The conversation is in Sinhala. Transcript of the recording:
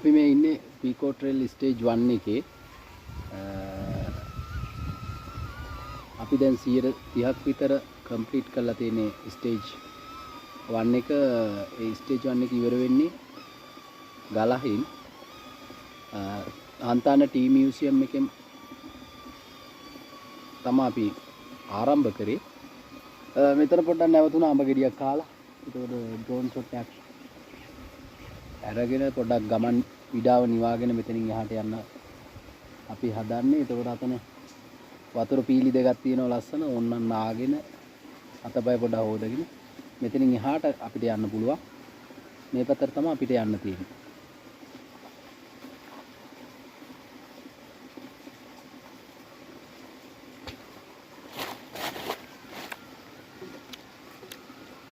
අපි මේ ඉන්නේ පීකෝ ට්‍රේල් ස්ටේජ් 1 එකේ. අපි දැන් 30ක් විතර කම්ප්ලීට් කරලා තියෙන ස්ටේජ් 1 එක. ඒ ස්ටේජ් 1 එක ඉවර වෙන්නේ ගලහින් හන්තාන ටී මියුසියම් එකෙන් තමයි අපි ආරම්භ කරේ. මෙතන පොඩ්ඩක් නැවතුණා අඹ ගෙඩියක් කාලා. ඒතකොට ඩ්‍රෝන් ෂොට් එකක් අරගෙන පොඩ්ඩක් ගමන් විඩාව නිවාගෙන මෙතනින් එහාට යන්න අපි හදන්නේ. එතකොට අතන වතුර පීලි දෙකක් තියෙනවා ලස්සන. ඕන්නම් නාගෙන අතපය පොඩ්ඩක් හොදගෙන මෙතනින් එහාට අපිට යන්න පුළුවන්. මේ පැත්තට තමයි අපිට යන්න තියෙන්නේ.